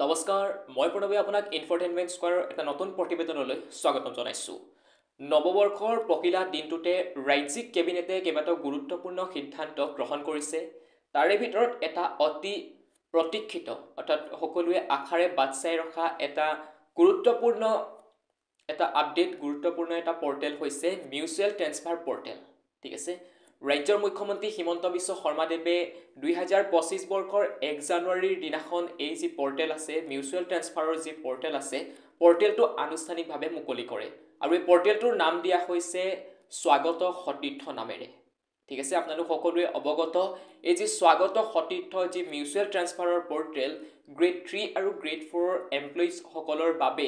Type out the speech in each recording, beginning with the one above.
নমস্কাৰ, মই প্ৰণৱে আপোনাক ইনফৰটেইনমেণ্ট স্কোৱাৰৰ এটা নতুন প্ৰতিবেদনলৈ স্বাগতম জনাইছোঁ। নৱবৰ্ষৰ পহিলা দিনটোতে ৰাজ্যিক কেবিনেটে কেইবাটাও গুৰুত্বপূৰ্ণ সিদ্ধান্ত গ্ৰহণ কৰিছে। তাৰে ভিতৰত এটা অতি প্ৰতীক্ষিত, অৰ্থাৎ সকলোৱে আশাৰে বাট চাই ৰখা এটা গুৰুত্বপূৰ্ণ এটা আপডেট, গুৰুত্বপূৰ্ণ এটা পৰ্টেল হৈছে মিউচুৱেল ট্ৰেন্সফাৰ পৰ্টেল। ঠিক আছে, ৰাজ্যৰ মুখ্যমন্ত্ৰী হিমন্ত বিশ্ব শৰ্মাদেৱে 2025 বৰ্ষৰ 1 জানুৱাৰীৰ দিনাখন এই যি পৰ্টেল আছে, মিউচুৱেল ট্ৰেন্সফাৰৰ যি পৰ্টেল আছে, পৰ্টেলটো আনুষ্ঠানিকভাৱে মুকলি কৰে আৰু এই পৰ্টেলটোৰ নাম দিয়া হৈছে স্বাগত সতীৰ্থ নামেৰে। ঠিক আছে, আপোনালোক সকলোৱে অৱগত, এই যি স্বাগত সতীৰ্থ যি মিউচুৱেল ট্ৰেন্সফাৰৰ পৰ্টেল, গ্ৰেড 3 আৰু গ্ৰেড 4ৰ এমপ্লয়িজসকলৰ বাবে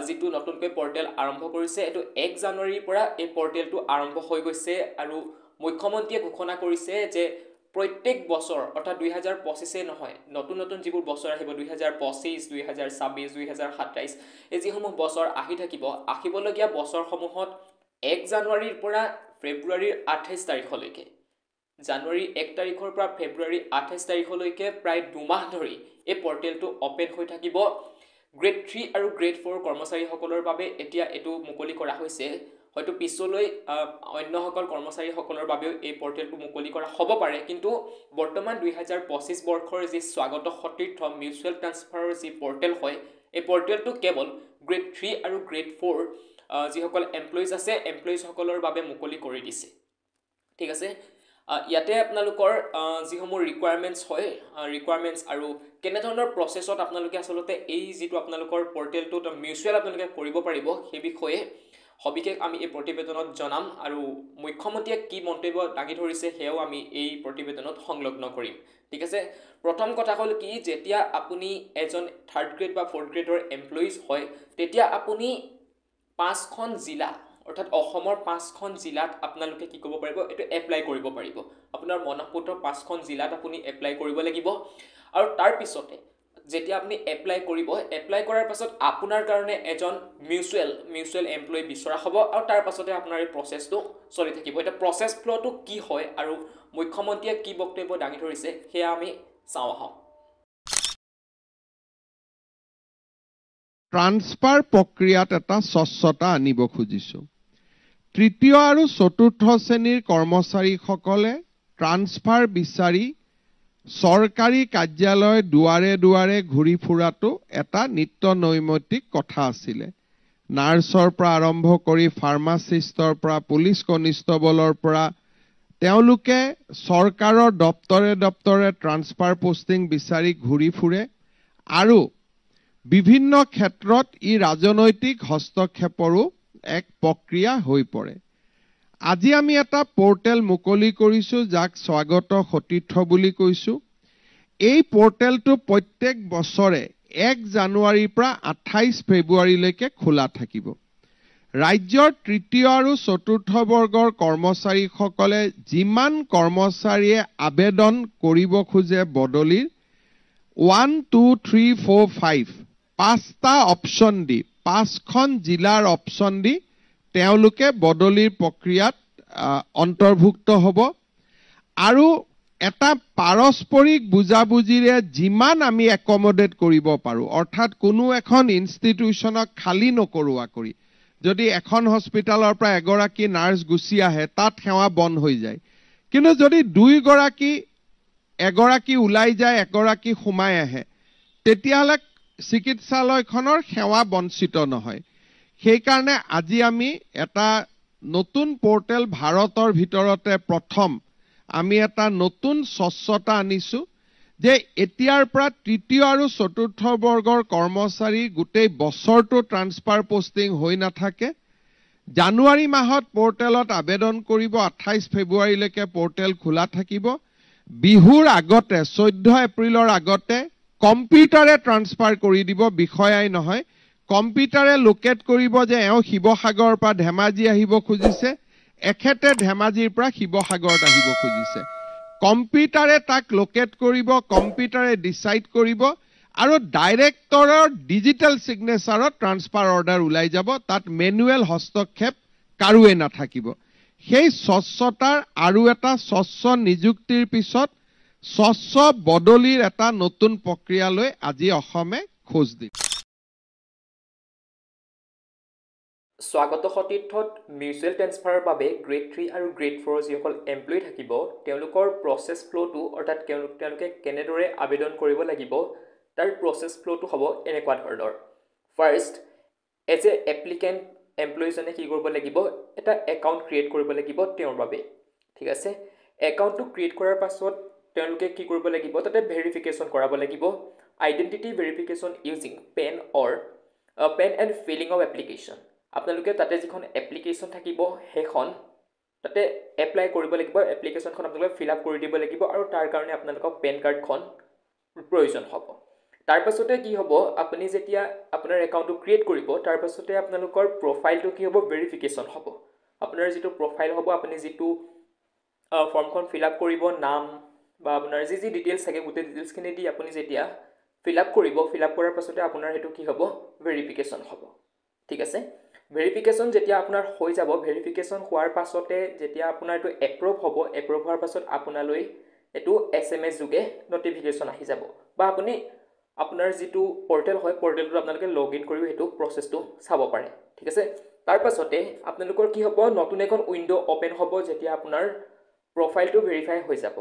যিটো নতুনকৈ পৰ্টেল আৰম্ভ কৰিছে, এইটো 1 জানুৱাৰীৰ পৰা এই পৰ্টেলটো আৰম্ভ হৈ গৈছে আৰু মুখ্যমন্ত্ৰীয়ে ঘোষণা কৰিছে যে প্ৰত্যেক বছৰ, অৰ্থাৎ 2025-েই নহয়, নতুন নতুন যিবোৰ বছৰ আহিব, 2025, 2026, 2027, এই যিসমূহ বছৰ আহি থাকিব, আহিবলগীয়া বছৰসমূহত 1 জানুৱাৰীৰ পৰা ফেব্ৰুৱাৰীৰ 28 তাৰিখলৈকে, জানুৱাৰী 1 তাৰিখৰ পৰা ফেব্ৰুৱাৰী 28 তাৰিখলৈকে প্ৰায় 2 মাহ ধৰি এই পৰ্টেলটো অ'পেন হৈ থাকিব। গ্ৰেড 3 আৰু গ্ৰেড 4 কৰ্মচাৰীসকলৰ বাবে এতিয়া এইটো মুকলি কৰা হৈছে। হয়তো পিছলৈ অন্যসকল কৰ্মচাৰীসকলৰ বাবেও এই পৰ্টেলটো মুকলি কৰা হ'ব পাৰে, কিন্তু বৰ্তমান 2025 বৰ্ষৰ যি স্বাগত সতীৰ্থ মিউচুৱেল ট্ৰান্সফাৰৰ যি পৰ্টেল হয়, এই পৰ্টেলটো কেৱল গ্ৰেড 3 আৰু গ্ৰেড 4 যিসকল এমপ্লয়িজ আছে, এমপ্লয়িজসকলৰ বাবে মুকলি কৰি দিছে। ঠিক আছে, ইয়াতে আপোনালোকৰ যিসমূহ ৰিকুৱাৰমেণ্টছ হয়, ৰিকুৱাৰমেণ্টছ আৰু কেনেধৰণৰ প্ৰচেছত আপোনালোকে আচলতে এই যিটো আপোনালোকৰ পৰ্টেলটোত মিউচুৱেল আপোনালোকে কৰিব পাৰিব, সেই বিষয়ে সবিশেষ আমি এই প্ৰতিবেদনত জনাম আৰু মুখ্যমন্ত্ৰীয়ে কি মন্তব্য দাঙি ধৰিছে সেয়াও আমি এই প্ৰতিবেদনত সংলগ্ন কৰিম। ঠিক আছে, প্ৰথম কথা হ'ল কি, যেতিয়া আপুনি এজন থাৰ্ড গ্ৰেড বা ফ'ৰ্থ গ্ৰেডৰ এমপ্লয়িজ হয়, তেতিয়া আপুনি 5খন জিলা, অৰ্থাৎ অসমৰ 5খন জিলাত আপোনালোকে কি কৰিব পাৰিব, এইটো এপ্লাই কৰিব পাৰিব। আপোনাৰ মনঃপুত 5খন জিলাত আপুনি এপ্লাই কৰিব লাগিব আৰু তাৰপিছতে যেতিয়া আপুনি এপ্লাই কৰিব, এপ্লাই কৰাৰ পাছত আপোনাৰ কাৰণে এজন মিউচুৱেল এমপ্লয়ী বিচৰা হ'ব আৰু তাৰ পাছতে আপোনাৰ এই প্ৰচেছটো চলি থাকিব। এতিয়া প্ৰচেছ ফ্ল'টো কি হয় আৰু মুখ্যমন্ত্ৰীয়ে কি বক্তব্য দাঙি ধৰিছে সেয়া আমি চাওঁ আহক। ট্ৰান্সফাৰ প্ৰক্ৰিয়াত এটা স্বচ্ছতা আনিব খুজিছোঁ। তৃতীয় আৰু চতুৰ্থ শ্ৰেণীৰ কৰ্মচাৰীসকলে ট্ৰান্সফাৰ বিচাৰি চৰকাৰী কাৰ্যালয় দুৱাৰে দুৱাৰে ঘূৰি ফুৰাটো এটা নিত্য নৈমিত্তিক কথা আছিলে। নাৰ্ছৰ পৰা আৰম্ভ কৰি ফাৰ্মাচিষ্টৰ পৰা পুলিচ কনিষ্টবলৰ পৰা তেওঁলোকে চৰকাৰৰ দপ্তৰে দপ্তৰে ট্ৰান্সফাৰ পোষ্টিং বিচাৰি ঘূৰি ফুৰে আৰু বিভিন্ন ক্ষেত্ৰত ই ৰাজনৈতিক হস্তক্ষেপৰো এক প্ৰক্ৰিয়া হৈ পৰে। আজি আমি এটা পৰ্টেল মুকলি কৰিছোঁ, যাক স্বাগত সতীৰ্থ বুলি কৈছোঁ। এই পৰ্টেলটো প্ৰত্যেক বছৰে 1 জানুৱাৰীৰ পৰা 28 ফেব্ৰুৱাৰীলৈকে খোলা থাকিব। ৰাজ্যৰ তৃতীয় আৰু চতুৰ্থ বৰ্গৰ কৰ্মচাৰীসকলে, যিমান কৰ্মচাৰীয়ে আবেদন কৰিব খোজে বদলিৰ, 1, 2, 3, 4, 5, 5টা অপশ্যন দি, 5খন জিলাৰ অপশ্যন দি তেওঁলোকে বদলিৰ প্ৰক্ৰিয়াত অন্তৰ্ভুক্ত হ'ব আৰু এটা পাৰস্পৰিক বুজাবুজিৰে যিমান আমি একমডেট কৰিব পাৰোঁ, অৰ্থাৎ কোনো এখন ইনষ্টিটিউশ্যনক খালী নকৰোৱা কৰি, যদি এখন হস্পিটেলৰ পৰা এগৰাকী নাৰ্ছ গুচি আহে, তাত সেৱা বন্ধ হৈ যায়। কিন্তু যদি দুইগৰাকী, এগৰাকী ওলাই যায়, এগৰাকী সোমাই আহে, তেতিয়াহ'লে চিকিৎসালয়খনৰ সেৱা বঞ্চিত নহয়। সেইকাৰণে আজি আমি এটা নতুন পৰ্টেল, ভাৰতৰ ভিতৰতে প্ৰথম আমি এটা নতুন স্বচ্ছতা আনিছোঁ যে এতিয়াৰ পৰা তৃতীয় আৰু চতুৰ্থ বৰ্গৰ কৰ্মচাৰী গোটেই বছৰটো ট্ৰান্সফাৰ পষ্টিং হৈ নাথাকে। জানুৱাৰী মাহত পৰ্টেলত আবেদন কৰিব, 28 ফেব্ৰুৱাৰীলৈকে পৰ্টেল খোলা থাকিব। বিহুৰ আগতে, 14 এপ্ৰিলৰ আগতে কম্পিউটাৰে ট্ৰান্সফাৰ কৰি দিব, বিষয়াই নহয়। কম্পিউটাৰে লোকেট কৰিব যে এওঁ শিৱসাগৰৰ পৰা ধেমাজি আহিব খুজিছে, এখেতে ধেমাজিৰ পৰা শিৱসাগৰত আহিব খুজিছে। কম্পিউটাৰে তাক লোকেট কৰিব, কম্পিউটাৰে ডিচাইড কৰিব আৰু ডাইৰেক্টৰৰ ডিজিটেল ছিগনেচাৰত ট্ৰান্সফাৰ অৰ্ডাৰ ওলাই যাব। তাত মেনুৱেল হস্তক্ষেপ কাৰোৱে নাথাকিব। সেই স্বচ্ছতাৰ আৰু এটা স্বচ্ছ নিযুক্তিৰ পিছত স্বচ্ছ বদলিৰ এটা নতুন প্ৰক্ৰিয়ালৈ আজি অসমে খোজ দিম। স্বাগত সতীৰ্থত মিউচুৱেল ট্ৰেন্সফাৰৰ বাবে গ্ৰেড 3 আৰু গ্ৰেড 4 যিসকল এমপ্লয়ী থাকিব তেওঁলোকৰ প্ৰচেছ ফ্ল'টো অৰ্থাৎ তেওঁলোকে কেনেদৰে আবেদন কৰিব লাগিব তাৰ প্ৰচেছ ফ্ল'টো হ'ব এনেকুৱা ধৰণৰ। ফাৰ্ষ্ট, এজ এ এপ্লিকেণ্ট এমপ্লয়ীজনে কি কৰিব লাগিব, এটা একাউণ্ট ক্ৰিয়েট কৰিব লাগিব তেওঁৰ বাবে, ঠিক আছে। একাউণ্টটো ক্ৰিয়েট কৰাৰ পাছত তেওঁলোকে কি কৰিব লাগিব, তাতে ভেৰিফিকেশ্যন কৰাব লাগিব, identity verification using PAN or PAN and filling of application. আপোনালোকে তাতে যিখন এপ্লিকেশ্যন থাকিব সেইখন তাতে এপ্লাই কৰিব লাগিব, এপ্লিকেশ্যনখন আপোনালোকে ফিল আপ কৰি দিব লাগিব আৰু তাৰ কাৰণে আপোনালোকক পেন কাৰ্ডখন প্ৰয়োজন হ'ব। তাৰপাছতে কি হ'ব, আপুনি যেতিয়া আপোনাৰ একাউণ্টটো ক্ৰিয়েট কৰিব তাৰপাছতে আপোনালোকৰ প্ৰফাইলটো কি হ'ব, ভেৰিফিকেশ্যন হ'ব। আপোনাৰ যিটো প্ৰফাইল হ'ব, আপুনি যিটো ফৰ্মখন ফিল আপ কৰিব, নাম বা আপোনাৰ যি যি ডিটেইলছ থাকে গোটেই ডিটেইলছখিনি দি আপুনি যেতিয়া ফিল আপ কৰিব, ফিল আপ কৰাৰ পাছতে আপোনাৰ সেইটো কি হ'ব, ভেৰিফিকেশ্যন হ'ব, ঠিক আছে। ভেৰিফিকেশ্যন যেতিয়া আপোনাৰ হৈ যাব, ভেৰিফিকেশ্যন হোৱাৰ পাছতে যেতিয়া আপোনাৰ এইটো এপ্ৰুভ হ'ব, এপ্ৰুভ হোৱাৰ পাছত আপোনালৈ এইটো SMS যোগে নটিফিকেশ্যন আহি যাব বা আপুনি আপোনাৰ যিটো পৰ্টেল হয় পৰ্টেলটোত আপোনালোকে লগ ইন কৰিও সেইটো প্ৰচেছটো চাব পাৰে, ঠিক আছে। তাৰপাছতে আপোনালোকৰ কি হ'ব, নতুন এখন উইণ্ড' অ'পেন হ'ব যেতিয়া আপোনাৰ প্ৰফাইলটো ভেৰিফাই হৈ যাব।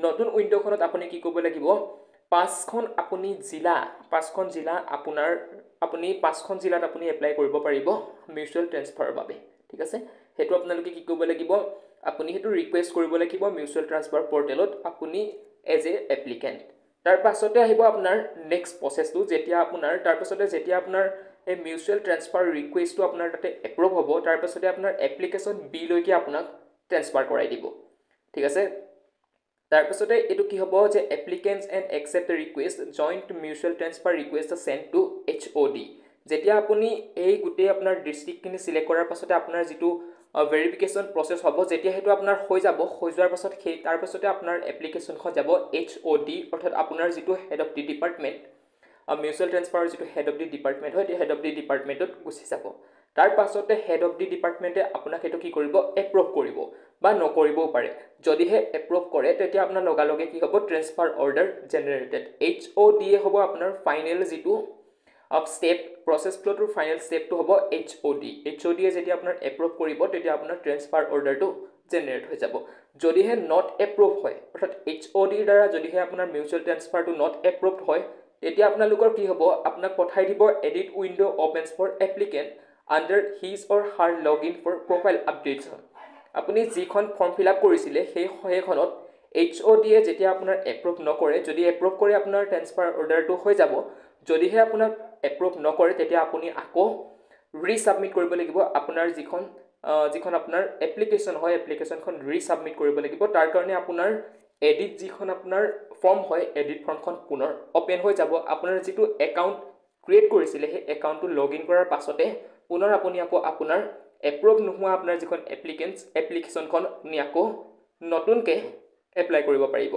নতুন উইণ্ড'খনত আপুনি কি কৰিব লাগিব, পাঁচখন আপুনি জিলা, পাঁচখন জিলা আপোনাৰ আপুনি পাঁচখন জিলাত আপুনি এপ্লাই কৰিব পাৰিব মিউচুৱেল ট্ৰেন্সফাৰৰ বাবে, ঠিক আছে। সেইটো আপোনালোকে কি কৰিব লাগিব, আপুনি সেইটো ৰিকুৱেষ্ট কৰিব লাগিব মিউচুৱেল ট্ৰান্সফাৰ পৰ্টেলত আপুনি এজ এ এপ্লিকেণ্ট। তাৰ পাছতে আহিব আপোনাৰ নেক্সট প্ৰচেছটো, যেতিয়া আপোনাৰ তাৰপাছতে যেতিয়া আপোনাৰ এই মিউচুৱেল ট্ৰেন্সফাৰ ৰিকুৱেষ্টটো আপোনাৰ তাতে এপ্ৰুভ হ'ব, তাৰপাছতে আপোনাৰ এপ্লিকেশ্যন বিলৈকে আপোনাক ট্ৰেন্সফাৰ কৰাই দিব, ঠিক আছে। তাৰপাছতে এইটো কি হ'ব যে applicants and accept request joint mutual transfer request send to HOD। যেতিয়া আপুনি এই গোটেই আপোনাৰ ডিষ্ট্ৰিক্টখিনি চিলেক্ট কৰাৰ পাছতে আপোনাৰ যিটো ভেৰিফিকেশ্যন প্ৰচেছ হ'ব, যেতিয়া সেইটো আপোনাৰ হৈ যাব, হৈ যোৱাৰ পাছত সেই তাৰপাছতে আপোনাৰ এপ্লিকেশ্যনখন যাব HOD, অৰ্থাৎ আপোনাৰ যিটো head of the department, mutual ট্ৰেন্সফাৰৰ যিটো হেড অফ the department হয়, সেই হেড অফ the ডিপাৰ্টমেণ্টত গুচি যাব। তাৰ পাছতে হেড অফ the ডিপাৰ্টমেণ্টে আপোনাক সেইটো কি কৰিব, এপ্ৰুভ কৰিব বা নকৰিবও পাৰে। যদিহে এপ্ৰুভ কৰে তেতিয়া আপোনাৰ লগালগে কি হ'ব, ট্ৰেন্সফাৰ অৰ্ডাৰ জেনেৰেটেড। HOD হ'ব আপোনাৰ ফাইনেল যিটো ষ্টেপ, প্ৰচেছ ফ্ল'টোৰ ফাইনেল ষ্টেপটো হ'ব HOD। HOD যেতিয়া আপোনাৰ এপ্ৰুভ কৰিব তেতিয়া আপোনাৰ ট্ৰেন্সফাৰ অৰ্ডাৰটো জেনেৰেট হৈ যাব। যদিহে not approve হয়, অৰ্থাৎ HOD দ্বাৰা যদিহে আপোনাৰ মিউচুৱেল ট্ৰেন্সফাৰটো not approve হয়, তেতিয়া আপোনালোকৰ কি হ'ব, আপোনাক পঠাই দিব edit window opens for applicant under his or her log in for profile updation. আপুনি যিখন ফৰ্ম ফিল আপ কৰিছিলে সেইখনত HOD যেতিয়া আপোনাৰ এপ্ৰুভ নকৰে, যদি এপ্ৰুভ কৰে আপোনাৰ ট্ৰেন্সফাৰ অৰ্ডাৰটো হৈ যাব, যদিহে আপোনাক এপ্ৰুভ নকৰে তেতিয়া আপুনি আকৌ ৰিছাবমিট কৰিব লাগিব আপোনাৰ যিখন আপোনাৰ এপ্লিকেশ্যন হয়, এপ্লিকেশ্যনখন ৰিছাবমিট কৰিব লাগিব। তাৰ কাৰণে আপোনাৰ এডিট যিখন আপোনাৰ ফৰ্ম হয়, এডিট ফৰ্মখন পুনৰ অ'পেন হৈ যাব। আপোনাৰ যিটো একাউণ্ট ক্ৰিয়েট কৰিছিলে সেই একাউণ্টটো লগ ইন কৰাৰ পাছতে পুনৰ আপুনি আকৌ আপোনাৰ এপ্ৰুভ নোহোৱা আপোনাৰ যিখন এপ্লিকেশ্যনখন আপুনি আকৌ নতুনকৈ এপ্লাই কৰিব পাৰিব।